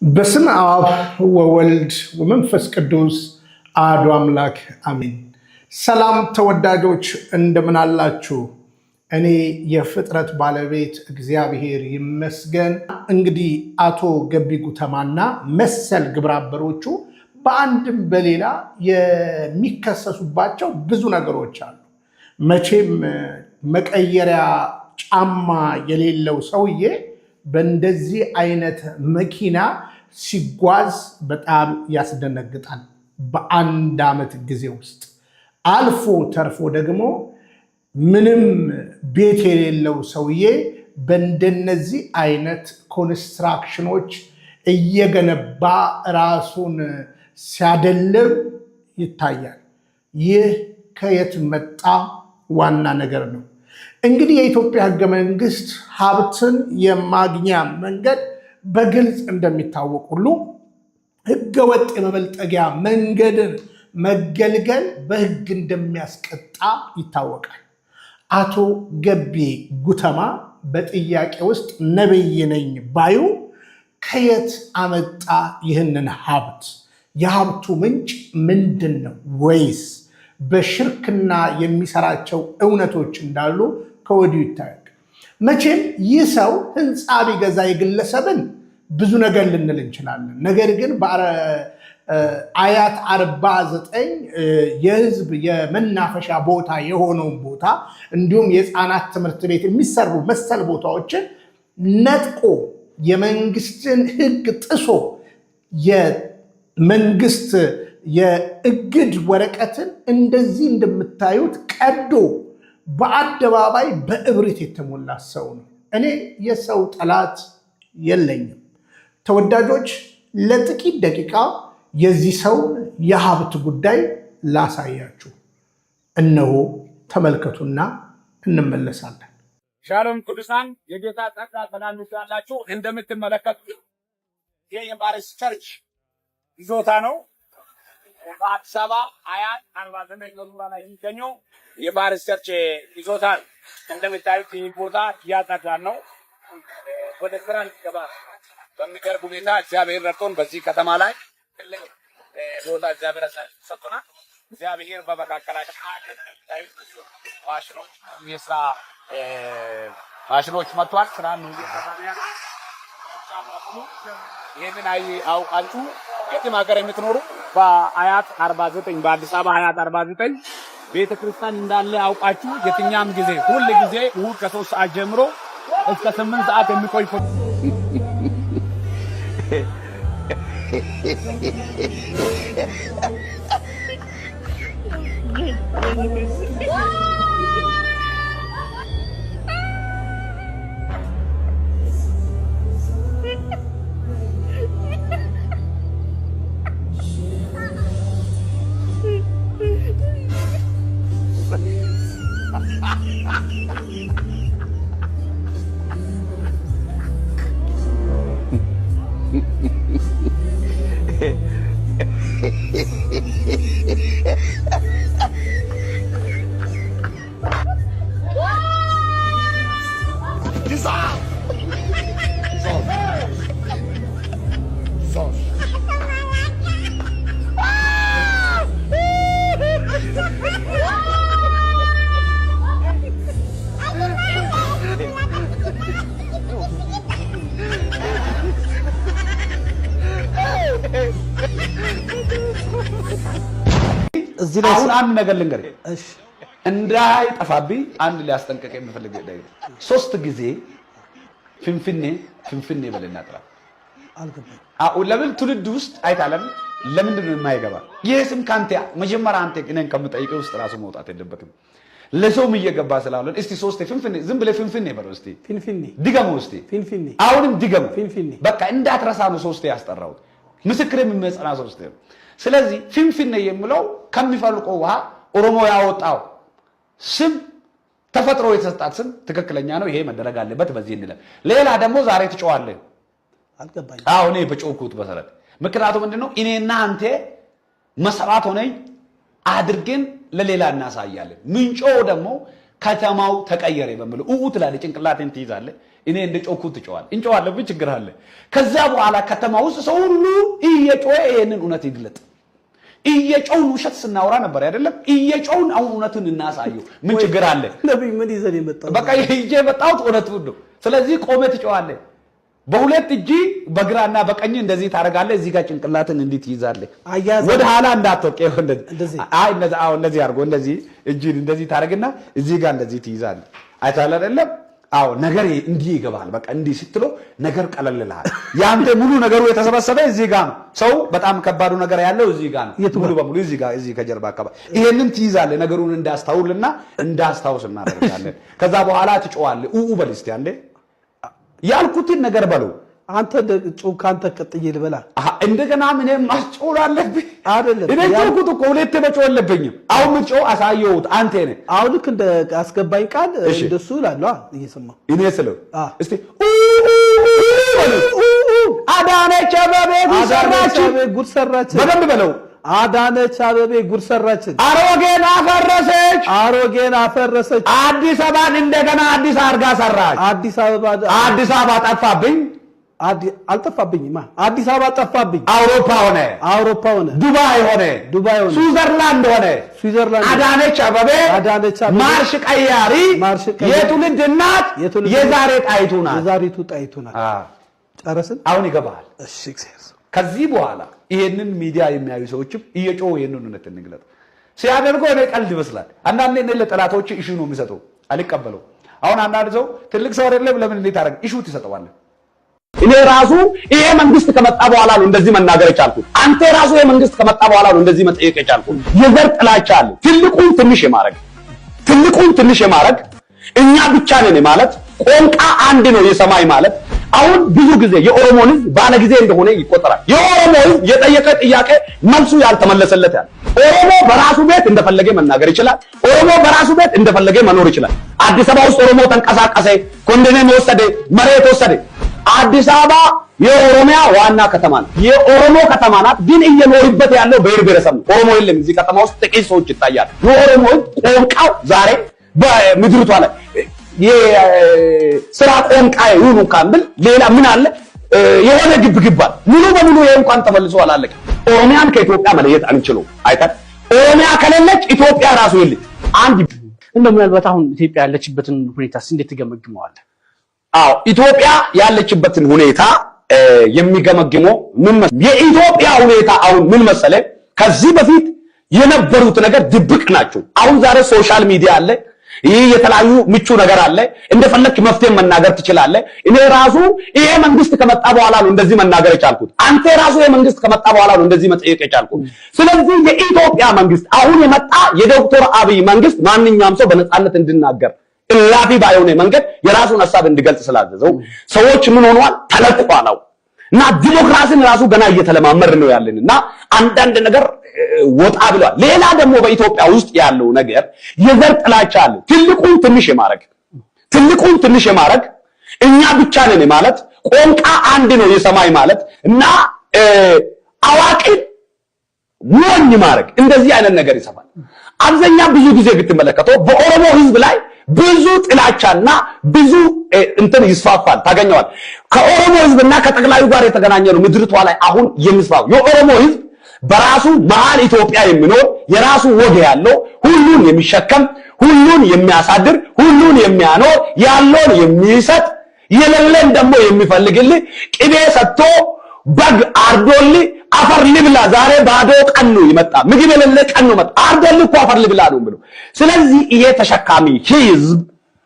በስም አብ ወወልድ ወመንፈስ ቅዱስ አሐዱ አምላክ አሜን። ሰላም ተወዳጆች እንደምን አላችሁ? እኔ የፍጥረት ባለቤት እግዚአብሔር ይመስገን። እንግዲህ አቶ ገቢ ጉተማና መሰል ግብረአበሮቹ በአንድም በሌላ የሚከሰሱባቸው ብዙ ነገሮች አሉ። መቼም መቀየሪያ ጫማ የሌለው ሰውዬ በእንደዚህ አይነት መኪና ሲጓዝ በጣም ያስደነግጣል። በአንድ ዓመት ጊዜ ውስጥ አልፎ ተርፎ ደግሞ ምንም ቤት የሌለው ሰውዬ በእንደነዚህ አይነት ኮንስትራክሽኖች እየገነባ ራሱን ሲያደልብ ይታያል። ይህ ከየት መጣ ዋና ነገር ነው። እንግዲህ የኢትዮጵያ ሕገ መንግስት ሀብትን የማግኛ መንገድ በግልጽ እንደሚታወቅ ሁሉ ሕገወጥ የመበልጠጊያ መንገድን መገልገል በሕግ እንደሚያስቀጣ ይታወቃል። አቶ ገቢ ጉተማ በጥያቄ ውስጥ ነብይ ነኝ ባዩ ከየት አመጣ ይህንን ሀብት? የሀብቱ ምንጭ ምንድን ነው? ወይስ በሽርክና የሚሰራቸው እውነቶች እንዳሉ ከወዲሁ ይታያል። መቼም ይህ ሰው ህንፃ ቢገዛ የግለሰብን ብዙ ነገር ልንል እንችላለን። ነገር ግን አያት 49 የህዝብ የመናፈሻ ቦታ የሆነውን ቦታ እንዲሁም የህፃናት ትምህርት ቤት የሚሰሩ መሰል ቦታዎችን ነጥቆ የመንግስትን ህግ ጥሶ የመንግስት የእግድ ወረቀትን እንደዚህ እንደምታዩት ቀዶ በአደባባይ በእብሪት የተሞላ ሰው ነው። እኔ የሰው ጠላት የለኝም። ተወዳጆች፣ ለጥቂት ደቂቃ የዚህ ሰው የሀብት ጉዳይ ላሳያችሁ። እነሆ ተመልከቱና እንመለሳለን። ሻሎም ቅዱሳን፣ የጌታ ጸጋ ሰላም ይብዛላችሁ። እንደምትመለከቱ ይህ የባሪስ church ይዞታ ነው። በአዲስ አበባ አያት 49 ሎራ ላይ የሚገኘው የባሪስ church ይዞታ ነው። እንደምታዩት ይህ ቦታ እያጸዳን ነው። ወደ ስራ እንዲገባ በሚቀርብ ሁኔታ እግዚአብሔር ረድቶን በዚህ ከተማ ላይ ትልቅ ቦታ እግዚአብሔር ሰጥቶናል። እግዚአብሔር በመካከላችን ማሽኖች የስራ ማሽኖች መጥቷል። ስራ ነው። ይህንን አውቃችሁ የትም ሀገር የምትኖሩ በአያት 49 በአዲስ አበባ አያት 49 ቤተ ክርስቲያን እንዳለ አውቃችሁ የትኛም ጊዜ ሁል ጊዜ እሑድ ከ3 ሰዓት ጀምሮ እስከ 8 ሰዓት የሚቆይ እዚህ ላይ አሁን አንድ ነገር ልንገርህ እንዳይጠፋብኝ፣ አንድ ሊያስጠንቀቅ የምፈልግ ነገር ሶስት ጊዜ ፍንፍኔ ፍንፍኔ በልና ጥራ። አልገባኝም። አዎ፣ ለምን ትውልድ ውስጥ አይታለም? ለምንድን ነው የማይገባ? ይህ ስም ከአንተ መጀመሪያ አንተ እኔን ከምጠይቀው ውስጥ ራሱ መውጣት የለበትም። ለሰውም እየገባ ስላልሆነ እስቲ ሶስቴ ፍንፍኔ፣ ዝም ብለህ ፍንፍኔ በለው እስቲ። ፊንፊኔ። ድገመው እስቲ። ፊንፊኔ። አሁንም ድገመው። ፊንፊኔ። በቃ እንዳትረሳ ነው ሶስቴ ያስጠራሁት። ምስክር የሚመጽና ሶስቴ ነው። ስለዚህ ፊንፊኔ የሚለው ከሚፈልቀው ውሃ ኦሮሞ ያወጣው ስም ተፈጥሮ የተሰጣት ስም ትክክለኛ ነው። ይሄ መደረግ አለበት። በዚህ እንለም። ሌላ ደግሞ ዛሬ ትጮዋለህ። አልገባኝም። አዎ፣ እኔ በጮኩት መሰረት፣ ምክንያቱ ምንድነው? እኔና አንተ መሰራት ሆነኝ አድርገን ለሌላ እናሳያለን። ምንጮው ደግሞ ከተማው ተቀየረ በሚለው ኡኡ ትላለህ፣ ጭንቅላቴን ትይዛለህ። እኔ እንደ ጮኩ ትጮዋለህ፣ እንጮዋለን፣ ምን ችግር አለ? ከዛ በኋላ ከተማ ውስጥ ሰው ሁሉ እየጮኸ ይሄንን እውነት ይግለጥ። እየጮህን ውሸት ስናወራ ነበር አይደለም? እየጮህን አሁን እውነትን እናሳየው። ምን ችግር አለ? ነብይ ምን ይዘን የመጣው? በቃ ይዤ የመጣሁት እውነቱን ነው። ስለዚህ ቆመ ትጮዋለህ። በሁለት እጅ በግራና በቀኝ እንደዚህ ታደርጋለህ። እዚህ ጋር ጭንቅላትን እንዲህ ትይዛለህ። አያያዝ ወደ ኋላ እንዳትወቅ። ይኸው እንደዚህ እንደዚህ። አይ እንደዚህ፣ አዎ እንደዚህ አድርጎ እንደዚህ እጅን እንደዚህ ታደርግና እዚህ ጋር እንደዚህ ትይዛለህ። አይተሃል አይደለም? አዎ ነገር እንዲህ ይገባል። በቃ እንዲህ ስትለው ነገር ቀለል ይልሃል። ያንተ ሙሉ ነገሩ የተሰበሰበ እዚህ ጋር ነው። ሰው በጣም ከባዱ ነገር ያለው እዚህ ጋር ነው። የቱ ጋር? ሙሉ በሙሉ እዚህ ጋር፣ እዚህ ከጀርባ አካባቢ ይሄንን ትይዛለህ። ነገሩን እንዳስታውልና እንዳስታውስ እናደርጋለን። ከዛ በኋላ ትጮዋለህ። ኡኡ በል እስቲ አንዴ፣ ያልኩትን ነገር በለው። አንተ ጮህ፣ ከአንተ ቀጥዬ ልበላ። አሃ፣ እንደገና ምን ማስጮህ አለብኝ? አይደለም። እኔ ጮህኩት እኮ፣ ሁለቴ መጮህ የለብኝም። አሁን ምጮህ አሳየሁት አንተ ነህ። አሁን ልክ እንደ አስገባኝ ቃል እሺ። እንደሱ እላለሁ እየሰማሁ። እኔ ስለው አ። እስቲ ኡ ኡ በለው። አዳነች አቤቤ ጉድ አዳነች ሰራችን። አቤቤ ጉድ ሰራችን። በደንብ በለው። አዳነች አቤቤ ጉድ ሰራችን። አሮጌን አፈረሰች። አሮጌን አፈረሰች። አዲስ አበባን እንደገና አዲስ አድርጋ ሰራች። አዲስ አበባ አዲስ አበባ ጠፋብኝ፣ አልጠፋብኝማ። አዲስ አበባ ጠፋብኝ። አውሮፓ ሆነ፣ አውሮፓ ሆነ፣ ዱባይ ሆነ፣ ዱባይ ሆነ፣ ስዊዘርላንድ ሆነ። ስዊዘርላንድ። አዳነች አቤቤ አዳነች አቤቤ ማርሽ ቀያሪ፣ ማርሽ ቀያሪ፣ የትውልድ እናት፣ የትውልድ የዛሬ ጣይቱ ናት። የዛሬቱ ጣይቱ ናት። ጨረስን። አሁን ይገባሃል። እሺ እግዚአብሔር ይስጥ። ከዚህ በኋላ ይሄንን ሚዲያ የሚያዩ ሰዎችም እየጮሁ ይሄንን እውነት እንግለጥ ሲያደርገው እኔ ቀልድ ይመስላል። አንዳንዴ እኔ ለጠላቶች issue ነው የሚሰጠው፣ አልቀበለው። አሁን አንዳንድ ሰው ትልቅ ሰው አይደለም ለምን እንዴት አደረገ issue ትሰጠዋለህ። እኔ ራሱ ይሄ መንግስት ከመጣ በኋላ ነው እንደዚህ መናገር የቻልኩት። አንተ ራሱ ይሄ መንግስት ከመጣ በኋላ ነው እንደዚህ መጠየቅ የቻልኩት። የዘር ጥላቻ አለ። ትልቁን ትንሽ የማድረግ፣ ትልቁን ትንሽ የማድረግ፣ እኛ ብቻ ነን ማለት፣ ቋንቋ አንድ ነው የሰማይ ማለት። አሁን ብዙ ጊዜ የኦሮሞን ህዝብ ባለ ጊዜ እንደሆነ ይቆጠራል። የኦሮሞ ህዝብ የጠየቀ ጥያቄ መልሱ ያልተመለሰለት ያለ ኦሮሞ በራሱ ቤት እንደፈለገ መናገር ይችላል። ኦሮሞ በራሱ ቤት እንደፈለገ መኖር ይችላል። አዲስ አበባ ውስጥ ኦሮሞ ተንቀሳቀሰ፣ ኮንዶሚኒየም ወሰደ፣ መሬት ወሰደ። አዲስ አበባ የኦሮሚያ ዋና ከተማ ነው። የኦሮሞ ከተማ ናት፣ ግን እየኖርበት ያለው ብሔር ብሔረሰብ ነው። ኦሮሞ የለም እዚህ ከተማ ውስጥ፣ ጥቂት ሰዎች ይታያል። የኦሮሞ ህዝብ ቋንቋው ዛሬ በምድሪቷ ላይ የስራ ቋንቋ ይሁን እንኳን ብል ሌላ ምን አለ? የሆነ ግብ ግብ አለ። ሙሉ በሙሉ ይሄ እንኳን ተመልሶ አላለቀም። ኦሮሚያን ከኢትዮጵያ መለየት አንችልም። አይተን ኦሮሚያ ከሌለች ኢትዮጵያ ራሱ የለች። አንድ እንደው ምናልባት አሁን ኢትዮጵያ ያለችበትን ሁኔታስ እንዴት ትገመግመዋለህ? አዎ፣ ኢትዮጵያ ያለችበትን ሁኔታ የሚገመግመው ምን መሰለህ? የኢትዮጵያ ሁኔታ አሁን ምን መሰለህ? ከዚህ በፊት የነበሩት ነገር ድብቅ ናቸው። አሁን ዛሬ social media አለ። ይህ የተለያዩ ምቹ ነገር አለ። እንደፈለክ መፍትሄ መናገር ትችላለህ። እኔ ራሱ ይሄ መንግስት ከመጣ በኋላ ነው እንደዚህ መናገር የቻልኩት። አንተ ራሱ ይሄ መንግስት ከመጣ በኋላ ነው እንደዚህ መጠየቅ የቻልኩት። ስለዚህ የኢትዮጵያ መንግስት አሁን የመጣ የዶክተር አብይ መንግስት ማንኛውም ሰው በነፃነት እንዲናገር እላፊ ባይሆነ መንገድ የራሱን ሀሳብ እንዲገልጽ ስላዘዘው ሰዎች ምን ሆነዋል? ተለቋል። እና ዲሞክራሲን ራሱ ገና እየተለማመድ ነው ያለን እና አንዳንድ ነገር ወጣ ብሏል። ሌላ ደግሞ በኢትዮጵያ ውስጥ ያለው ነገር የዘር ጥላቻ አለ። ትልቁን ትንሽ የማድረግ፣ ትልቁን ትንሽ የማድረግ፣ እኛ ብቻ ነን ማለት፣ ቋንቋ አንድ ነው የሰማይ ማለት እና አዋቂ ሞኝ ማድረግ እንደዚህ አይነት ነገር ይሰፋል። አብዛኛ ብዙ ጊዜ ብትመለከተው በኦሮሞ ህዝብ ላይ ብዙ ጥላቻና ብዙ እንትን ይስፋፋል ታገኘዋል። ከኦሮሞ ህዝብና ከጠቅላዩ ጋር የተገናኘ ነው ምድሪቷ ላይ አሁን የሚስፋፋው። የኦሮሞ ህዝብ በራሱ መሀል ኢትዮጵያ የሚኖር፣ የራሱ ወግ ያለው፣ ሁሉን የሚሸከም፣ ሁሉን የሚያሳድር፣ ሁሉን የሚያኖር፣ ያለውን የሚሰጥ፣ የሌለን ደግሞ የሚፈልግልህ፣ ቅቤ ሰጥቶ በግ አርዶልህ አፈር ልብላ፣ ዛሬ ባዶ ቀን ነው ይመጣ፣ ምግብ የሌለ ቀን ነው መጣ፣ አርዶልህ እኮ አፈር ልብላ ነው ብሎ። ስለዚህ ይሄ ተሸካሚ ህዝብ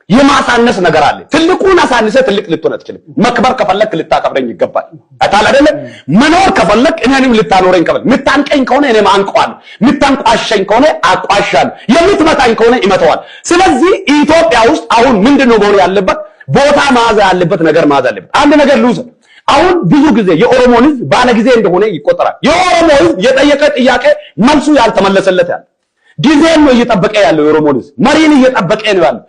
የማሳነስ ነገር አለ። ትልቁን አሳንሰ ትልቅ ልትሆን አትችልም። መክበር ከፈለክ ልታከብረኝ ይገባል። አይታል አይደለ? መኖር ከፈለክ እኔንም ልታኖረኝ ከፈለክ፣ የምታንቀኝ ከሆነ እኔም አንቀዋለሁ፣ የምታንቋሸኝ ከሆነ አቋሻለሁ፣ የምትመታኝ ከሆነ ይመተዋል። ስለዚህ ኢትዮጵያ ውስጥ አሁን ምንድነው መሆን ያለበት? ቦታ መያዝ ያለበት ነገር መያዝ አለበት። አንድ ነገር ልውሰድ። አሁን ብዙ ጊዜ የኦሮሞን ህዝብ ባለ ጊዜ እንደሆነ ይቆጠራል። የኦሮሞ ህዝብ የጠየቀ ጥያቄ መልሱ ያልተመለሰለት ያለ ጊዜን ነው እየጠበቀ ያለው። የኦሮሞን ህዝብ መሪን እየጠበቀ ነው ያለው።